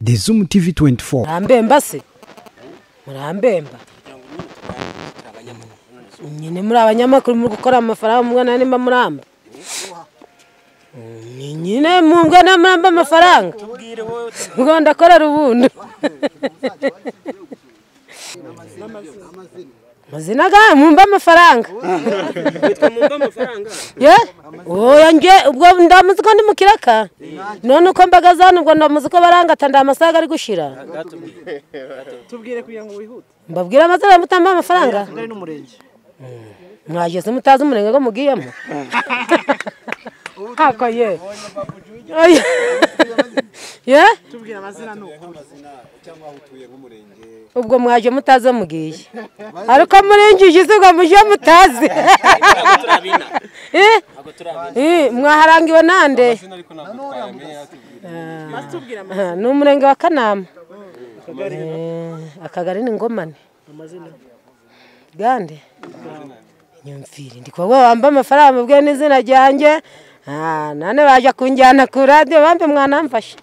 The Zoom TV 24. Murambemba se? Murambemba. Nyine muri abanyamakuru muri gukora amafaranga mwana nimba muramba. Nyine mungana muramba amafaranga. Ubwo ndakorera ubuntu. Mazina ga mumba amafaranga. Witwa mumba amafaranga? Ye? Oya nje ubwo ndamuzi ko ndi mukiraka. None uko mbagaza hano ubwo ndamuzi ko barangata ndamasaga ari gushira. Tubwire kugira ngo wihute. Mbabwira amazina mutamba amafaranga? Ngari n'umurenge. Mwageze mutazi umurenge ngo mugiyemo. Hako ye. Ye? Tubwire amazina nuko. Ubwo mwaje mutazi mugiye. Ariko murinjije ubwo muje mutazi. Eh? Eh, mwaharangiwe nande? Ni umurenge wa Kanama. Akagari ni Ngomane. Amazina. Gande. Nyumvire ndi kwa wamba amafaranga mubwe n'izina ryanjye. Ah, nane baje kunjyana ku radio bambe mwana mfashe.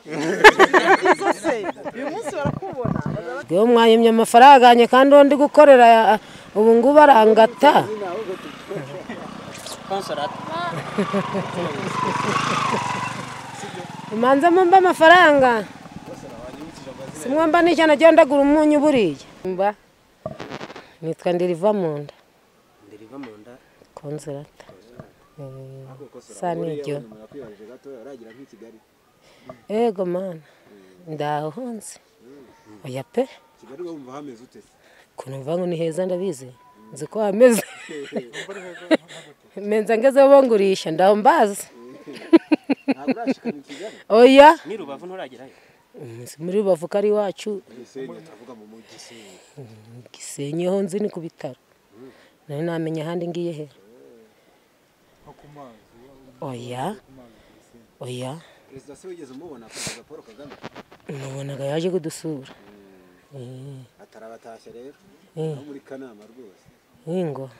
Uyu munsi barakubona. Yo mwayimye amafaranga anye kandi ndi gukorera ubu ngubu arangata. Imanza mumba amafaranga. Simwamba n'ijana agenda gura umunyu buriya. Mba nitwa Ndiriva Munda. Ndiriva Munda. Konzerata. Sanijyo. Ego mana. Ndahonze. Oya pe. Kunumva ngo ni heza ndabizi. Nzi ko hameze. Menza ngeze bongurisha ndaho mbazi. Oya. Ni Rubavu nturagerayo. Muri Rubavu kari wacu. Gisenyi ho nzi ni ku bitaro. Nari namenya handi ngiye he. Oya. Oya. Perezida se wigeze umubona Perezida Paul Kagame? Mubonaga yaje kudusura. Atarabatashye rero. No muri Kanama rwose. Ingo.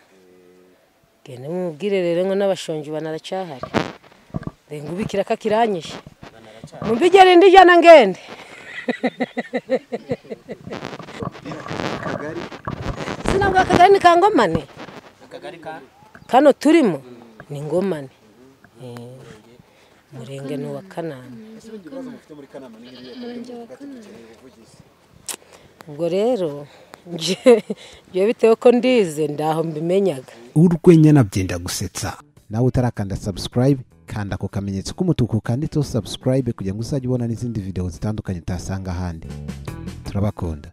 Gende mubwire rero ngo n'abashonji banaracahari. Ngubikira kakiranyishe. Mumbigere ndi jana ngende. Akagari. Sinabwa akagari ni Kangomane. Akagari ka kano turimo ni Ngomane. Murenge ni wa Kanama. Ubwo rero nje bitewe ko ndize ndaho mbimenyaga. Urwenya nabyenda gusetsa. Nawe utarakanda subscribe kanda ko kamenyetso k'umutuku kanditseho subscribe kugira ngo uzajye ubona n'izindi video zitandukanye utasanga ahandi. Turabakunda.